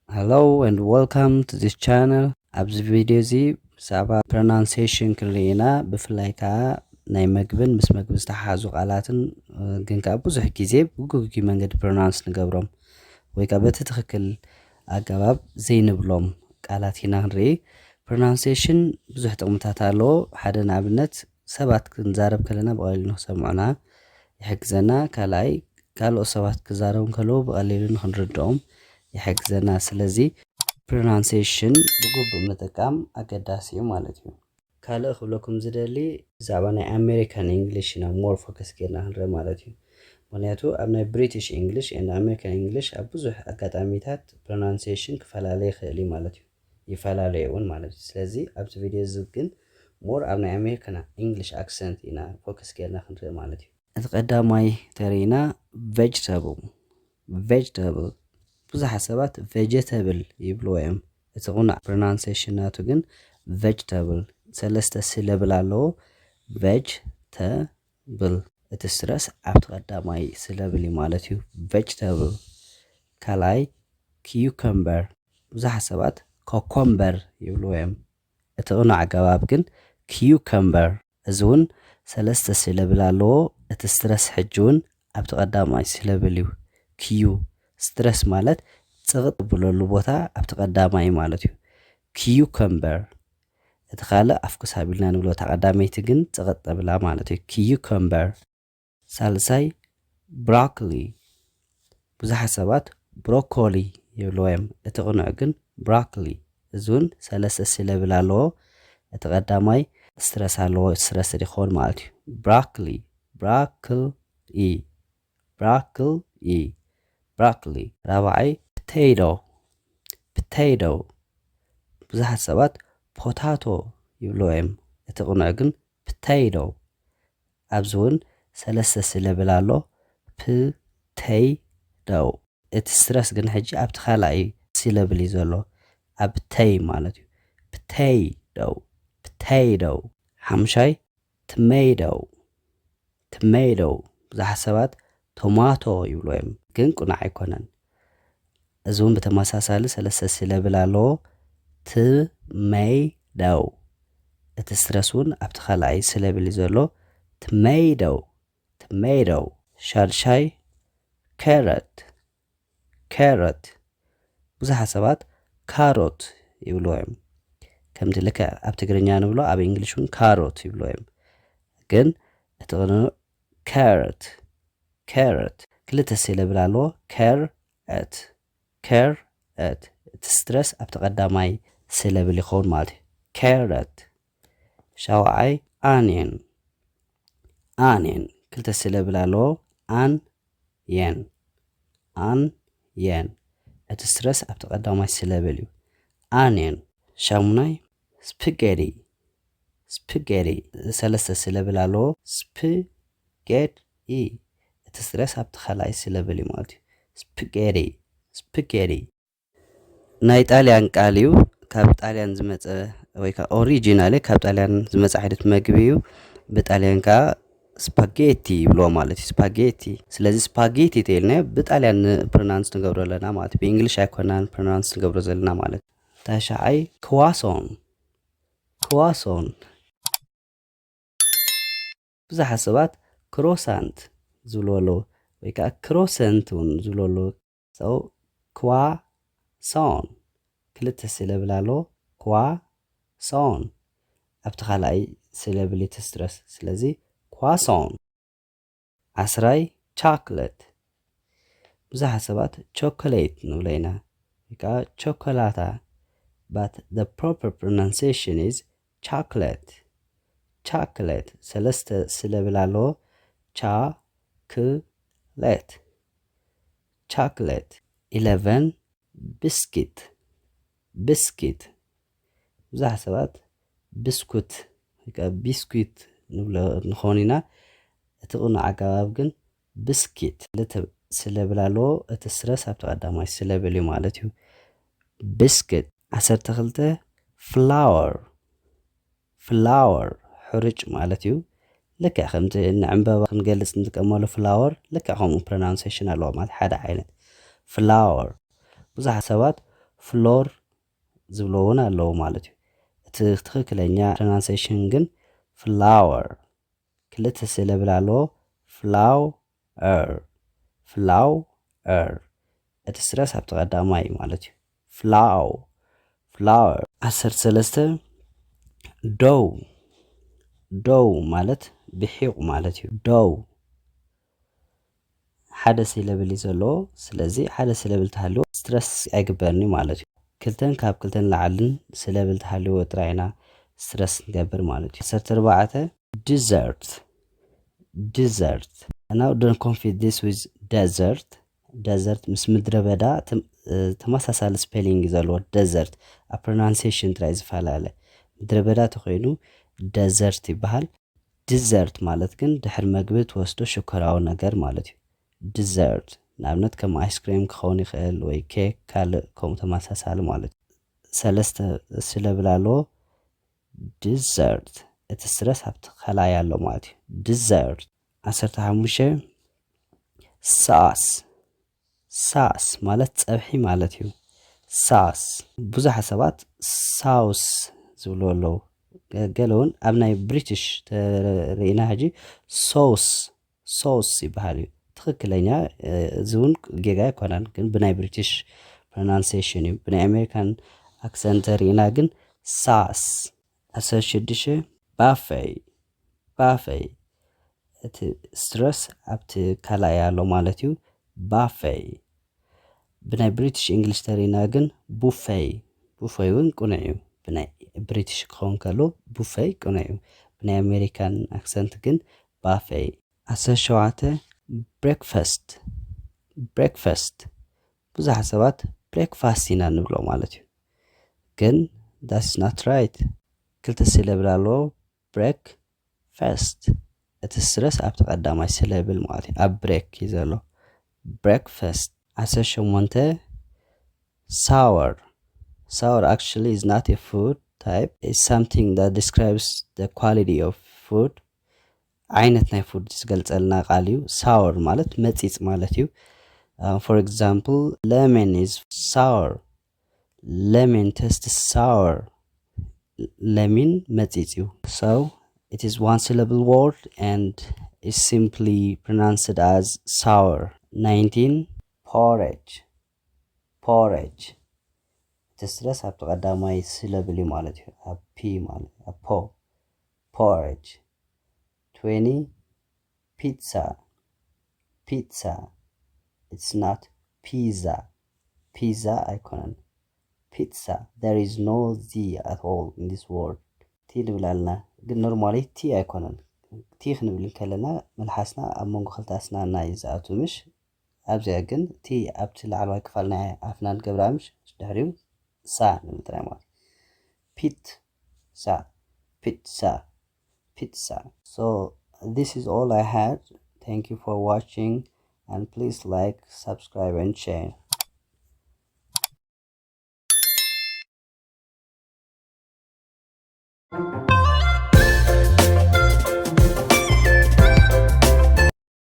Hello and welcome to this channel. ኣብዚ ቪድዮ እዚ ብዛዕባ pronunciation ክንርኢ ኢና። ብፍላይ ከዓ ናይ መግብን ምስ መግቢ ዝተሓሓዙ ቃላትን፣ እ፣ ግን ከዓ ብዙሕ ግዜ ብጉጉይ መንገዲ pronounce ንገብሮም ወይ ከዓ በቲ ትኽክል ኣገባብ ዘይንብሎም ቃላት ኢና ክንርኢ። Pronunciation ብዙሕ ጥቕምታት ኣለዎ። ሓደ ንኣብነት ሰባት ክንዛረብ ከለና ብቐሊሉ ንክሰምዑና ይሕግዘና። ካልኣይ ካልኦት ሰባት ክዛረቡ እንከለዉ ብቐሊሉ ንክንርድኦም ይሕግዘና። ስለዚ pronunciation ብግቡእ ምጥቃም ኣገዳሲ እዩ ማለት እዩ። ካልእ ክብለኩም ዝደሊ ብዛዕባ ናይ American English ኢና more focus ጌርና ክንርኢ ማለት እዩ። ምክንያቱ ኣብ ናይ British English and American English ኣብ ብዙሕ ኣጋጣሚታት pronunciation ክፈላለ ይኽእል እዩ ማለት እዩ። ይፈላለዩ እውን ማለት እዩ። ስለዚ ኣብዚ ቪድዮ እዚ ግን more ኣብ ናይ American English accent ኢና focus ጌርና ክንርኢ ማለት እዩ። እቲ ቀዳማይ ተሪእና vegetable። Vegetable ብዙሓት ሰባት vegetable ይብልዎ እዮም። እቲ ቁኑዕ pronunciation ናቱ ግን vegetable፣ ሰለስተ syllable ኣለዎ። Vegetable፣ እቲ stress ኣብቲ ቀዳማይ syllable እዩ ማለት እዩ። Vegetable። ካልኣይ cucumber፣ ብዙሓት ሰባት ኮኮምበር ይብልዎ እዮም። እቲ ቁኑዕ ኣገባብ ግን cucumber። እዚ እውን ሰለስተ syllable ኣለዎ። እቲ stress ሕጂ እውን ኣብቲ ቀዳማይ syllable እዩ። Q፣ stress ማለት ጽቕጥ ብለሉ ቦታ ኣብቲ ቀዳማይ ማለት እዩ። Cucumber። እቲ ካልእ ኣፍኩስ ኣቢልና ንብሎ፣ እታ ቀዳመይቲ ግን ጽቕጥ ብላ ማለት እዩ። Cucumber። ሳልሳይ broccoli። ብዙሓት ሰባት ብሮኮሊ ይብልዎ እዮም። እቲ ቁኑዕ ግን broccoli። እዚ እውን ሰለስተ syllable ኣለዎ። እቲ ቀዳማይ stress ኣለዎ፣ stress ይኸውን ማለት እዩ። Broccoli፣ broccoli፣ broccoli፣ broccoli። ራብዓይ potato። Potato ብዙሓት ሰባት ፖታቶ ይብልዎ እዮም። እቲ ቁኑዕ ግን potato። ኣብዚ እውን ሰለስተ syllable ኣሎ። Potato። እቲ stress ግን ሕጂ ኣብቲ ካልኣይ syllable እዩ ዘሎ፣ ኣብ ተይ ማለት እዩ። Potato፣ potato። ሓሙሻይ tomato። Tomato ብዙሓት ሰባት ቶማቶ ይብልዎ እዮም፣ ግን ቁኑዕ ኣይኮነን። እዚ እውን ብተመሳሳሊ ሰለስተ syllable ኣለዎ። Tomato። እቲ stress እውን ኣብቲ ካልኣይ syllable እዩ ዘሎ። Tomato፣ tomato። ሻድሻይ carrot። Carrot ብዙሓት ሰባት ካሮት ይብልዎ እዮም። ከምቲ ልክዕ ኣብ ትግርኛ ንብሎ ኣብ English እውን ካሮት ይብልዎ እዮም። ግን እቲ ቅኑዕ carrot፣ carrot። ክልተ syllable ኣለዎ። Carrot፣ carrot። እቲ stress ኣብቲ ቀዳማይ syllable ይኸውን ማለት እዩ። Carrot። ሻውዓይ onion። Onion ክልተ syllable ኣለዎ። An yen፣ an yen። እቲ stress ኣብቲ ቀዳማይ syllable እዩ። Onion። ሻሙናይ spaghetti። Spaghetti ሰለስተ syllable ኣለዎ። Spaghetti። እቲ stress ኣብቲ ካልኣይ syllable እዩ ማለት እዩ። Spaghetti፣ spaghetti። ናይ ጣልያን ቃል እዩ። ካብ ጣልያን ዝመጸ ወይ ከዓ originally ካብ ጣልያን ዝመጸ ዓይነት መግቢ እዩ። ብጣልያን ከዓ ስፓጌቲ ይብልዎ ማለት እዩ። ስፓጌቲ። ስለዚ ስፓጌቲ ተይልና ብጣልያን pronounce ንገብሮ ኣለና ማለት እዩ። ብእንግሊሽ ኣይኮናን pronounce ንገብሮ ዘለና ማለት እዩ። ታሽዓይ ክዋሶን። ክዋሶን ብዙሓት ሰባት ክሮሳንት ዝብልዎ ኣለዉ፣ ወይ ከዓ ክሮሰንት እውን ዝብልዎ ኣለዉ። So ክዋሶን ክልተ syllable ኣለዎ። ክዋሶን ኣብቲ ካልኣይ syllable እቲ stress። ስለዚ ክዋሶን። ዓስራይ ቻክለት። ብዙሓት ሰባት ቸኮሌት ንብሎ ኢና፣ ወይ ከዓ ቸኮላታ። But the proper pronunciation is chocolate። ቻክለት ሰለስተ syllable ኣለዎ። ቻ ክ ለት፣ ቻክለት። ኢለቨን ብስኪት። ብስኪት ብዙሓት ሰባት ብስኩት ወይ ከዓ ቢስኩት ንብሎ ንኸውን ኢና። እቲ ቅኑዕ ኣገባብ ግን ብስኪት። ክልተ syllable ኣለዎ። እቲ stress ኣብቲ ቀዳማይ syllable እዩ ማለት እዩ። ብስኪት። ዓሰርተ ክልተ ፍላወር። ፍላወር ሕሩጭ ማለት እዩ። ልክዕ ከምቲ ንዕምበባ ክንገልጽ ንጥቀመሉ ፍላወር ልክዕ ከምኡ ፕሮናንሴሽን ኣለዎ ማለት ሓደ ዓይነት ፍላወር። ብዙሓት ሰባት ፍሎር ዝብሎ እውን ኣለዉ ማለት እዩ። እቲ ትኽክለኛ ፕሮናንሴሽን ግን ፍላወር ክልተ ሲለብል ኣለዎ። ፍላው ኤር ፍላው ኤር እቲ ስረስ ኣብቲ ቀዳማይ እዩ ማለት እዩ። ፍላው ፍላወር። ዓሰርተ ሰለስተ ዶው ዶው ማለት ብሒቑ ማለት እዩ። ዶው ሓደ ሲለብል እዩ ዘለዎ። ስለዚ ሓደ ሲለብል ተሃልዎ ስትረስ ኣይግበርን እዩ ማለት እዩ። ክልተን ካብ ክልተን ላዕልን ሲለብል ተሃልዎ ጥራይ ኢና ስትረስ ንገብር ማለት እዩ። ዓሰርተ ኣርባዕተ ዲዘርት ዲዘርት። Now don't confuse this with desert። ደዘርት ምስ ምድረ በዳ ተመሳሳሊ ስፔሊንግ ዘለዎ ደዘርት ኣብ ፕሮናንሴሽን ጥራይ ዝፈላለ። ምድረ በዳ ተኮይኑ ደዘርት ይበሃል። ዲዘርት ማለት ግን ድሕሪ መግቢ ትወስዶ ሽኮራዊ ነገር ማለት እዩ። ዲዘርት ንኣብነት ከም ኣይስክሬም ክኸውን ይኽእል ወይ ኬክ ካልእ ከምኡ ተመሳሳሊ ማለት እዩ። ሰለስተ ሲለብል ኣለዎ። ዲዘርት እቲ ስረስ ኣብቲ ከላይ ኣሎ ማለት እዩ። ዲዘርት። ዓሰርተ ሓሙሽተ ሳስ ሳስ ማለት ጸብሒ ማለት እዩ። ሳስ ብዙሓት ሰባት ሳውስ ዝብሉ ኣለዉ። ገለ እውን ኣብ ናይ ብሪቲሽ ተርኢና ሕጂ ሶውስ ሶውስ ይበሃል እዩ። ትኽክለኛ እዚ እውን ጌጋ ኣይኮነን፣ ግን ብናይ ብሪቲሽ ፕሮናንሴሽን እዩ። ብናይ ኣሜሪካን ኣክሰንት ተርኢና ግን ሳስ። ዓሰርተ ሽዱሽተ ባፈይ ባፈይ እቲ ስትረስ ኣብቲ ካልኣይ ኣሎ ማለት እዩ። ባፈይ ብናይ ብሪቲሽ እንግሊሽ ተሪና ግን ቡፈይ ቡፈይ እውን ቅኑዕ እዩ። ብናይ ብሪቲሽ ክኸውን ከሎ ቡፈይ ቅኑዕ እዩ። ብናይ ኣሜሪካን ኣክሰንት ግን ባፈይ። ዓሰርተ ሸውዓተ ብሬክፈስት ብሬክፈስት ብዙሓት ሰባት ብሬክፋስት ኢና ንብሎ ማለት እዩ። ግን that's not right። ክልተ ሲለብል ኣለዎ። ብሬክ ፈስት እቲ ስትረስ ኣብቲ ቀዳማይ ሲለብል ማለት እዩ። ኣብ ብሬክ እዩ ዘሎ። ብሬክፈስት። ዓሰርተ ሸሞንተ ሳወር ሳወር actually is not a food type, it's something that describes the quality of food። ዓይነት ናይ ፉድ ዝገልጸልና ቃል እዩ። ሳወር ማለት መጺጽ ማለት እዩ። For example, lemon is sour. Lemon tastes sour. ለሚን መጺጽ እዩ። So it is one syllable word and is simply pronounced as sour. nineteen porridge porridge እቲ ስትረስ ኣብቲ ቀዳማይ ሲለብል እዩ ማለት እዩ። ኣብ ፒ ማለት ኣብ ፖ። Porridge። twenty pizza pizza it's not pizza pizza ኣይኮነን። Pizza. There is no Z at all in this word. ቲ ንብል ኣለና፣ ግን ኖርማሊ ቲ ኣይኮነን። ቲ ክንብል እንከለና መልሓስና ኣብ መንጎ ክልተ ኣስናንና እዩ ዝኣቱ፣ ምሽ? ኣብዚኣ ግን እቲ ኣብቲ ላዕለዋይ ክፋል ናይ ኣፍና ንገብራ፣ ምሽ? ድሕሪኡ ሳ ንብል ጥራይ ማለት። ፒት ሳ ፒትሳ ፒትሳ። So this is all I had. Thank you for watching and please like, subscribe and share.